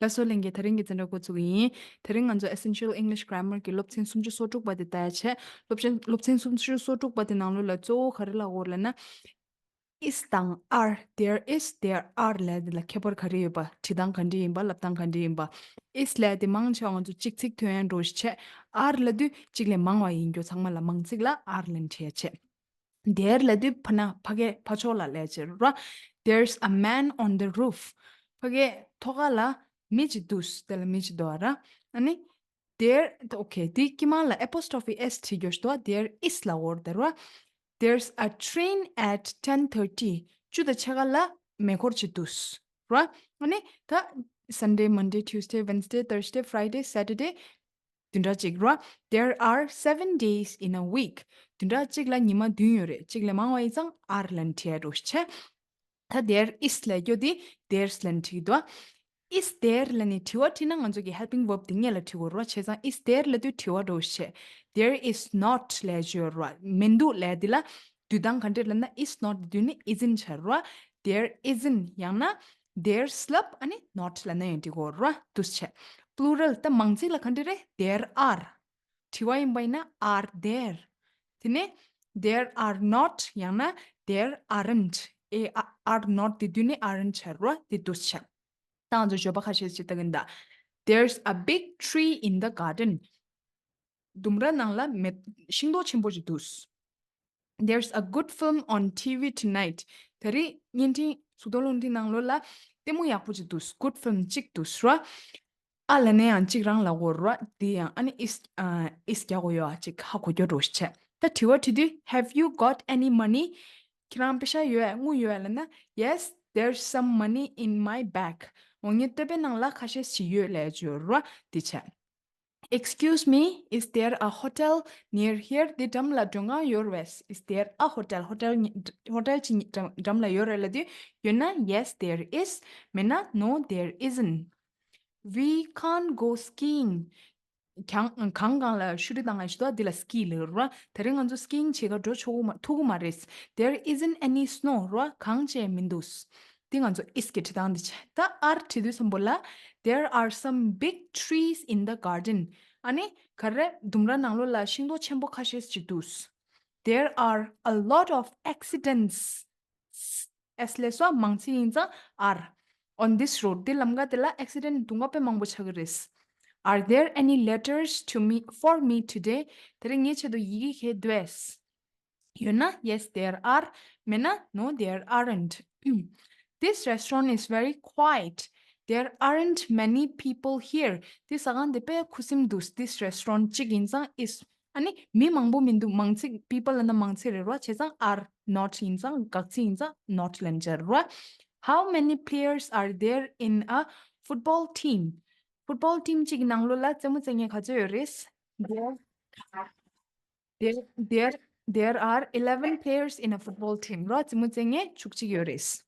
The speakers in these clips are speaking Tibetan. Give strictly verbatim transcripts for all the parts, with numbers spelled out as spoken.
ལགས་སོ་ལྷན་རྒྱས། དེ་རིང་གི་འཛིན་གྲྭ་འགོ་ཚུགས་ཀྱི་ཡིན། དེ་རིང་ང་ཚོ་Essential English Grammar གྱི་སློབ་ཚན་སུམ་ཅུ་སོ་དྲུག་པ་དེ་ལྟ་ཡ་བྱས། སློབ་ཚན་སློབ་ཚན་སུམ་ཅུ་སོ་དྲུག་པ་དེ་ནང་ལོགས་ལ་གཙོ་བོ་ག་རེ་ལབ་ཀྱི་ཡོད་ལབ་ན། is དང་are, there is, there are ལབ་དེ་ལ་ཁྱད་པར་ག་རེ་ཡོད་པ། བྲིས་སྟངས་ག་འདྲ་ཡིན་པ། ལབ་སྟངས་ག་འདྲ་ཡིན་པ། is ལབ་དེ་མང་ཆེ་བ་ང་ཚོ་གཅིག་ཚིག་ཐོན་ཡ་འདྲ་བོ་ཞིག་བྱས། are ལབ་དུས་གཅིག་ལས་མང་བ་ཡིན་རྒྱུ་ཚང་མ་ལ་མང་ཚིག་ལ་are ལབ་བྲིས་ཡ་བྱས། there ལབ་དུས་ཕ་ན་ཕ་གའི་ཕ་ཕྱོགས་ལ་ལབ་བྱས་ར། There's a man on the roof. ཕ་གའི་ཐོག་ཁ་ལ་མི་ཅིག་འདུག་དེ་ལ་མི་ཅིག་འདུག་ར། ཨ་ནི། there, okay, དེ་དཀྱིལ་མ་ལ་apostrophe s བྲིས་རྒྱུ་ཞིག་འདུག there is ལབ་དགོས་རེད་ར། There's a train at ten thirty. བཅུ་དང་ཕྱེད་ཀ་ལ་མེ་འཁོར་ཅིག་འདུག་ར། ཨ་ནི་ད་Sunday, Monday, Tuesday, Wednesday, Thursday, Friday, Saturday བདུན་ཕྲག་གཅིག་ར། There are seven days in a week. བདུན་ཕྲག་གཅིག་ལ་ཉི་མ་བདུན་ཡོད་རེད། གཅིག་ལས་མང་བ་ཡིན་ཙང་are ལབ་བྲིས་ཡ་འདྲ་བོ་ཞིག་བྱས། ད་there is ལབ་རྒྱུ་དེ་there's ལབ་བྲིས་འདུག is there ལབ་ནས་དྲི་བ་དྲིས་ན་ང་ཚོ་གི་helping verb དེ་སྔོན་ལ་བྲིས་དགོས་རེད་བ། བྱས་ཙང་is there ལབ་དུས་དྲི་བ་འདྲ་བོ་ཞིག་བྱས། There is not ལབ་བརྗོད་རེད་བ། མི་འདུག་ལབ་དེ་ལ་འདུག་སྟངས་ག་འདྲ་ལབ་ན། is not དེ་དུས་ནི་isn't ཆགས་རེད་བ། There isn't ཡང་ན་there's ལབ། ཨ་ནི་not ལབ་ན་ཡང་འགྲིག་གི་རེད་བ། འདུག་སེ་བྱས། Plural ད་མང་ཚིག་ལ་ག་འདྲ་རེད། There are. དྲི་བ་ཡིན་པ་ཡིན་ན་are there. དེ་ནས་there are not ཡང་ན་there aren't. ཨེ་ཨ་are not དེ་དུས་ནི་aren't ཆགས་རེད་བ། དེ་འདུག་སེ་བྱས། ད་ང་ཚོ་བརྗོད་པ་ཁ་ཤས་ཤིག་ལྟ་གིན་གདའ། There's a big tree in the garden. ལྡུམ་ར་ནང་ལ་མེ་ཤིང་ཏོག་ཆེན་པོ་ཞིག་འདུག There's a good film on T V tonight. ད་རེས་བརྙན་འཕྲིན་གཟུགས་མཐོང་རླུང་འཕྲིན་ནང་ལོགས་ལ་ལྟད་མོ་ཡག་པོ་ཅིག་འདུག good film གཅིག་འདུག་ར། ཨ་ལབ་ན་ཡང་གཅིག་རང་ལབ་དགོས་ར། དེ་ཡང་ཨ་ནི་is, ཨ་is རྒྱག་དགོས་ཡོད་ཨ། ཅིག་ཧ་གོ་རྒྱུ་འདྲ་བོ་ཞིག་བྱས། ད་དྲི་བ་དྲིས་དུས། Have you got any money? ཁྱེད་རང་པེ་ཤ་ཡོད་ཨ། དངུལ་ཡོད་ཨ་ལབ་ན། Yes, there's some money in my bag. འོ་ངའི་སྟོད་པའི་ནང་ལ་ཁ་ཤས་ཤིག་ཡོད་ལབ་བརྗོད་ར། དེ་བྱས། Excuse me, is there a hotel near here? འདི་འགྲམ་ལ་མགྲོན་ཁང་ཡོད་རེད་བས། Is there a hotel? ཧོ་ཊེལ་ཧོ་ཊེལ་ཧོ་ཊེལ་ཅིག་འགྲམ་འགྲམ་ལ་ཡོད་རེད་ལབ་དུས། ཡོད་ན་yes, there is. མེད་ན་no, there isn't. We can't go skiing. གངས་གངས་སྒང་ལ་ཤུ་རི་བཏང་ཡ་ཞིག་འདུག་འདི་ལ་ski ལབ་ར། དེ་རིང་ང་ཚོ་skiing བྱེད་ག་འགྲོ་ཆོག་གི་མ་ཐུབ་གི་མ་རེད། There isn't any snow ར། གངས་ཅན་མི་འདུག་འདི་ང་ཚོ་is གི་བྲིས་སྟངས་འདི་བྱས། ད་are བྲིས་དུས་ཙམ་པོ་ལ། There are some big trees in the garden. ཨ་ནི་ག་རེ། ལྡུམ་ར་ནང་ལོགས་ལ་ཤིང་ཏོག་ཆེན་པོ་ཁ་ཤས་ཅིག་འདུག There are a lot of accidents. S ལས་སོ་མང་ཚིག་ཡིན་ཙང་are. On this road འདི་ལམ་ཁ་དེ་ལ་accident སྡུག་བསྔལ་དཔེ་མང་པོ་ཆགས་ཀྱི་རེད། Are there any letters to me, for me today? དེ་རིང་ངའི་ཆེད་དུ་ཡི་གེ་གས་འདུག་གས། ཡོད་ན་yes, there are. མེད་ན་no, there aren't. This restaurant is very quiet. There aren't many people here. འདི་ཟ་ཁང་འདི་དཔེ་ཁུ་སིམ་འདུག This restaurant གཅིག་ཡིན་ཙང་is. ཨ་ནི་མི་མང་པོ་མི་འདུག་མང་ཚིག people ལབ་ན་མང་ཚིག་རེད་ར། བྱས་ཙང་are not ཡིན་ཙང་དགག་ཚིག་ཡིན་ཙང་not ལབ་ནས་བྱས་ར། How many players are there in a football team? Football team གཅིག་གི་ནང་ལོགས་ལ་རྩེད་མོ་རྩེ་མཁན་ག་ཚོད་ཡོད་རེད། There There, there, there are eleven players in a football team. ར། རྩེད་མོ་རྩེ་མཁན་བཅུ་གཅིག་ཡོད་རེད།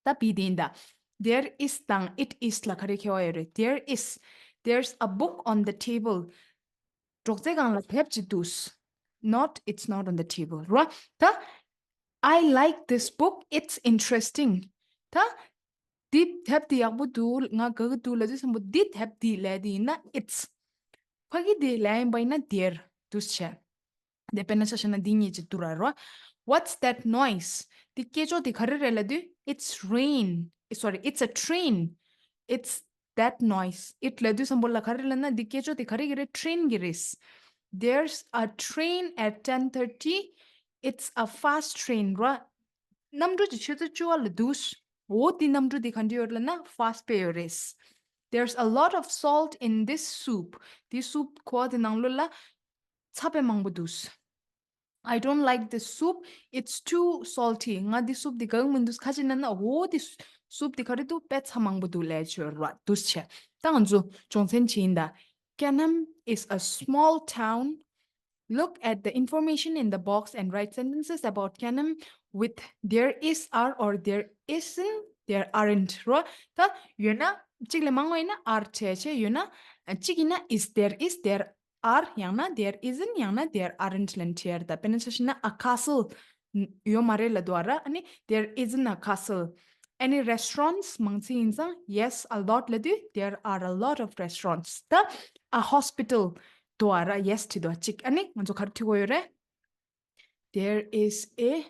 ད་བི་དེ་ཡིན་ད། There is དང་it is ལ་ག་རེ་ཁྱད་པར་ཡོད་རེད། There is. There's a book on the table. སྒྲོག་ཙེ་སྒང་ལ་དེབ་ཅིག་འདུག Not, it's not on the table. ར། ད། I like this book. It's interesting. ད། འདི་དེབ་འདི་ཡག་པོ་འདུག་ང་དགའ་གི་འདུག་ལབ་དུས་ཙམ་པོ་འདི་དེབ་འདི་ལབ་དེ་ཡིན་ན་it's. ཕ་གི་འདི་ལབ་ཡིན་པ་ཡིན་ན་there འདུག་སེ་བྱས། དེ་དཔེར་ན་ཆ་བཞག་ན་འདི་གཉིས་ཀྱི་བསྡུར་བ་རེད་བ། What's that noise? འདི་སྐད་ཅོར་འདི་ག་རེ་རེད་ལབ་དུས། It's rain. Sorry, it's a train. It's that noise. It ལབ་དུས་ཙམ་པོ་ལ་ག་རེ་ལབ་ན། འདི་སྐད་ཅོར་འདི་ག་རེ་གི་རེད། train གི་རེད། There's a train at ten thirty. It's a fast train ར། གནམ་གྲུ་ཅིག་ཆུ་ཚོད་བཅུ་པ་ལ་འདུག་འོ་དེ་གནམ་གྲུ་དེ་ག་འདྲ་ཡོད་ལབ་ན་fast པོ་ཡོད་རེད། There's a lot of salt in this soup. དེ་སུབ་ཁོ་དེ་ནང་ལོགས་ལ་ཚྭ་དཔེ་མང་པོ་འདུག I don't like this soup. It's too salty. ང་དེ་སུབ་དེ་དགའ་གི་མི་འདུག་ག་ཅི་ན་ན་འོ་དེ་སུབ་དེ་ག་རེ་འདུག་དཔེ་ཚྭ་མང་པོ་འདུག་ལབ་ཡ་ཅིག་ཡོད་རེད་བ། འདུག་སེ་བྱས། ད་ང་ཚོ་སྦྱོང་ཚན་བྱེད་ཡིན་ད། Canham is a small town. Look at the information in the box and write sentences about Canham with there is, are, or there isn't, there aren't ར། ད་ཡོད་ན་གཅིག་ལས་མང་བ་ཡིན་ན་are བྱས་བྱས། ཡོད་ན་གཅིག་ཡིན་ན་is, there is, there are ཡང་ན་there isn't ཡང་ན་there aren't ལབ་ནས་བྲིས་ཡ་རེད། ད་དཔེར་ན་ཆ་བཞག་ན་a castle ཡོད་མ་རེད་ལབ་འདུག་བ་ར། ཨ་ནི་there isn't a castle. Any restaurants? མང་ཆེ་ཡིན་ཙང་yes, a lot ལབ་དུས there are a lot of restaurants. ད་a hospital འདུག་ཨ་ར། yes བྲིས་འདུག་གཅིག་ཨ་ནི་ང་ཚོ་ག་རེ་བྲིས་དགོས་ཡོད་རེད། There is a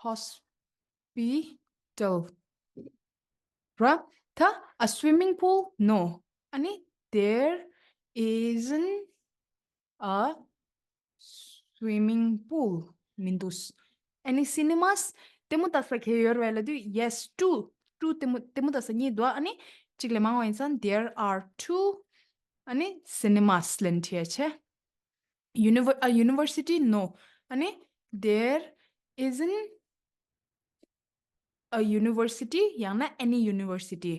hospital ར། ད་a swimming pool? No. ཨ་ནི་there isn't a swimming pool མི་འདུག Any cinemas? ལྟད་མོ་ལྟ་ས་ག་ཡོད་རེད་ལབ་དུས་yes, two. Two ལྟད་མོ་ལྟད་མོ་ལྟ་ས་གཉིས་འདུག་ཨ་ནི་གཅིག་ལས་མང་བ་ཡིན་ཙང་there are two ཨ་ནི་cinemas ལབ་ནས་བྲིས་ཡ་བྱས། Univer- a university? No. ཨ་ནི་there isn't a university ཡང་ན་any university.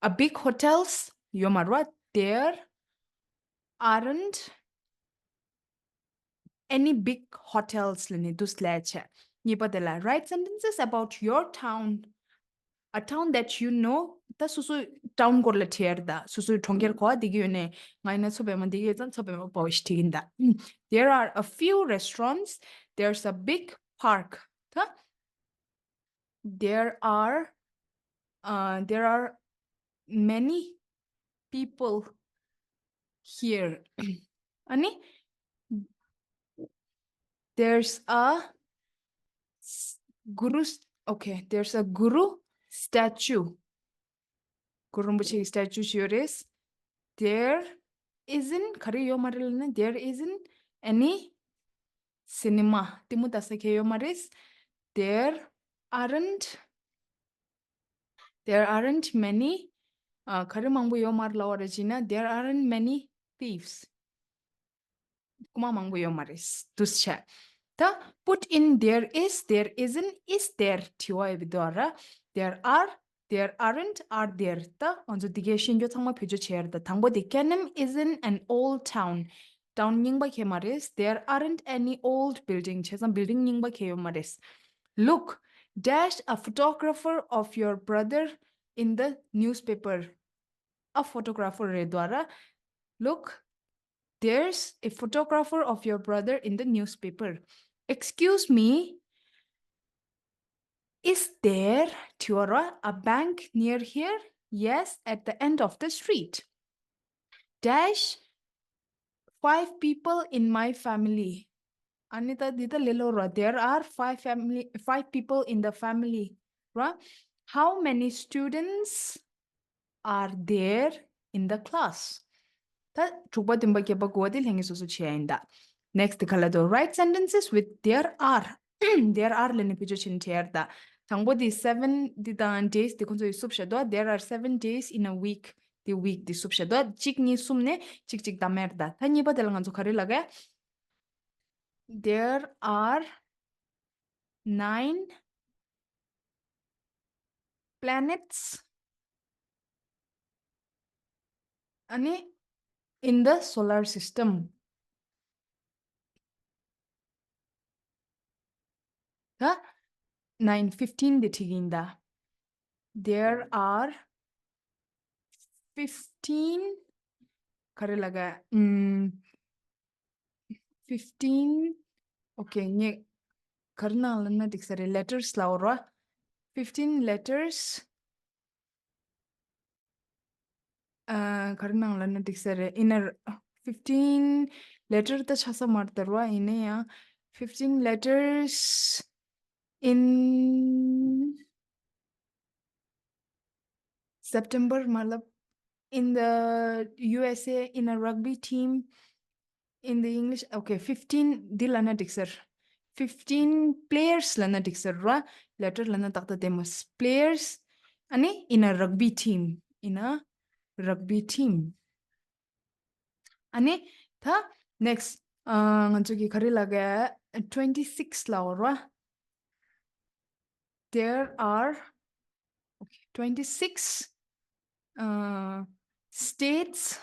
A big hotels? ཡོད་མ་རེད་བ། There aren't any big hotels ལབ་ནས་འདུག་ལབ་བྱས། གཉིས་པ་དེ་ལ། Write sentences about your town, a town that you know. ད་སོ་སོའི་town སྐོར་ལ་བྲིས་ཡ་རེད། ད་སོ་སོའི་གྲོང་ཁྱེར་གོ་བ་བསྡད་ཀྱི་ཡོད་ནའི། ང་ཡིན་ན་མཚོ་པདྨ་བསྡད་ཀྱི་ཡོད་ཙང་མཚོ་པདྨ་པོ་ཞིག་བྲིས་ཀྱི་ཡིན་ད། There are a few restaurants. There's a big park. ད There are, uh, there are many people here. ཨ་ནི། There's a s- guru, okay, there's a guru statue. གུ་རུ་རིན་པོ་ཆེ་གི་statue ཞིག་ཡོད་རེད། There isn't ག་རེ་ཡོད་མ་རེད་ལབ་ན། There isn't any cinema. ལྟད་མོ་ལྟ་ས་ག་ཡོད་མ་རེད། There aren't, there aren't many, ཨ། ག་རེ་མང་པོ་ཡོད་མ་རེད་ལབ་པ་རེད་ཅེ་ན། There aren't many thieves. རྐུན་མ་མང་པོ་ཡོད་མ་རེད། འདུག་སེ་བྱས། ད་put in there is, there isn't, is there བྲིས་པ་ཡོད་པའི་དོན་ར། There are, there aren't, are there. ད་ང་ཚོ་འདི་གའི་ཤེས་རྒྱུ་ཚང་མ་བེད་སྤྱོད་བྱས་ཡོད་རེད། ད་དང་པོ་དེ། Kanem isn't an old town. Town རྙིང་པ་གང་ཡང་མ་རེད། There aren't any old building. བྱས་ཙང་building རྙིང་པ་གང་ཡང་ཡོད་མ་རེད། Look, dash, a photographer of your brother in the newspaper. A photographer རེད་འདུག་ར། Look, there's a photographer of your brother in the newspaper. Excuse me, is there, བྲིས་པ་ར། a bank near here? Yes, at the end of the street. Dash, five people in my family. ཨ་ནི་ད་འདི་ད་ལས་སླ་ར། There are five family, five people in the family ར། How many students are there in the class? ད་དྲུག་པ་བདུན་པ་བརྒྱད་པ་དགུ་པ་དེ་ལྷན་རྒྱས་སོ་སོ་བྱེད་ཡ་ཡིན་ད། Next དེ་ག་ལབ་འདུག Write sentences with there are. There are ལབ་ནས་བེད་སྤྱོད་བྱས་ནས་བྲིས་ཡ་རེད་ད། དང་པོ་དེ་seven འདི་དང་days དེ་ཁོ་ཚོ་ཡི་བསུབ་བཞག་འདུག There are seven days in a week. དེ་week དེ་བསུབ་བཞག་འདུག་གཅིག་གཉིས་གསུམ་ནས་གཅིག་གཅིག་བདམས་ཡ་རེད་ད། ད་གཉིས་པ་དེ་ལ་ང་ཚོ་ག་རེ་ལབ་ག There are nine planets. ཨ་ནི། In the solar system. ད་nine, fifteen དེ་བྲིས་ཀྱི་ཡིན་ད། There are fifteen ག་རེ་ལབ་ག་ཨམ། fifteen, okay, ངས་ག་རེ་ནང་ལབ་ན་འགྲིག་ས་རེད། Letters ལབ་འོ་ར། Fifteen letters. ཨ། ག་རེ་ནང་ལབ་ན་འགྲིག་ས་རེད། In a, fifteen letter ད་ཆགས་ས་མ་རེད་ད་ར། ཡིན་ན་ཡང་fifteen letters in September མ་ལབ། In the U S A, in a rugby team, in the English, okay, fifteen འདི་ལབ་ན་འགྲིག་ས་རེད། Fifteen players ལབ་ན་འགྲིག་ས་རེད་ར། Letter ལབ་ན་ཏག་ཏག་བདེ་མོ། Players. ཨ་ནི་in a rugby team, in a rugby team. ཨ་ནི་ད་next ཨ། ང་ཚོ་གི་ག་རེ་ལབ་ག twenty six ལབ་འོ་ར། There are, okay, twenty six, uh, states.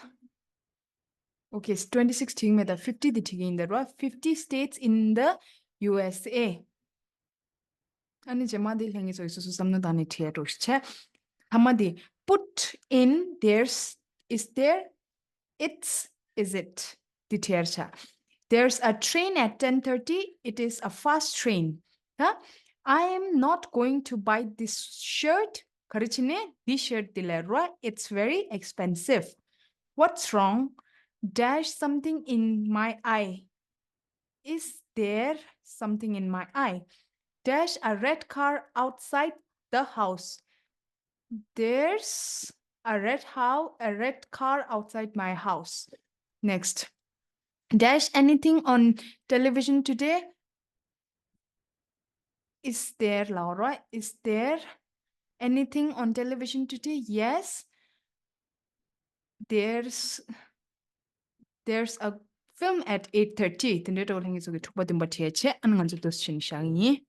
Okay, twenty six བྲིས་མེད་ད། fifty དེ་བྲིས་ཀྱི་ཡིན་ད་ར། Fifty states in the U S A. ཨ་ནི་རྗེས་མ་དེ་ལྷན་རྒྱས་ཚོ་ཡི་སོ་སོ་བསམ་བློ་བཏང་ནས་བྲིས་ཡ་འགྲོ་ཤི་ཆེ། ཐ་མ་དེ་put in there's, is there, it's, is it དེ་བྲིས་ཡ་ཆ། There's a train at ten thirty. It is a fast train. ད་ I am not going to buy this shirt. ག་རེ་བྱས་ནས་འདི་shirt འདི་ལེན་རོགས། It's very expensive. What's wrong? Dash something in my eye. Is there something in my eye? Dash a red car outside the house. There's a red how a red car outside my house. Next. Dash anything on television today? Is there, Laura? Is there anything on television today? Yes. There's there's a film at eight thirty. དེ་འདྲའི་འགྲོ་ལྷན་རྒྱས་ཚོ་གི་འཁྲུག་པ་འདོན་པ་བྲིས་བྱས་ཨ་ནི་ང་ཚོ་འདུག་སེ་བྱས་ནས་བཞག་གི་ཡིན།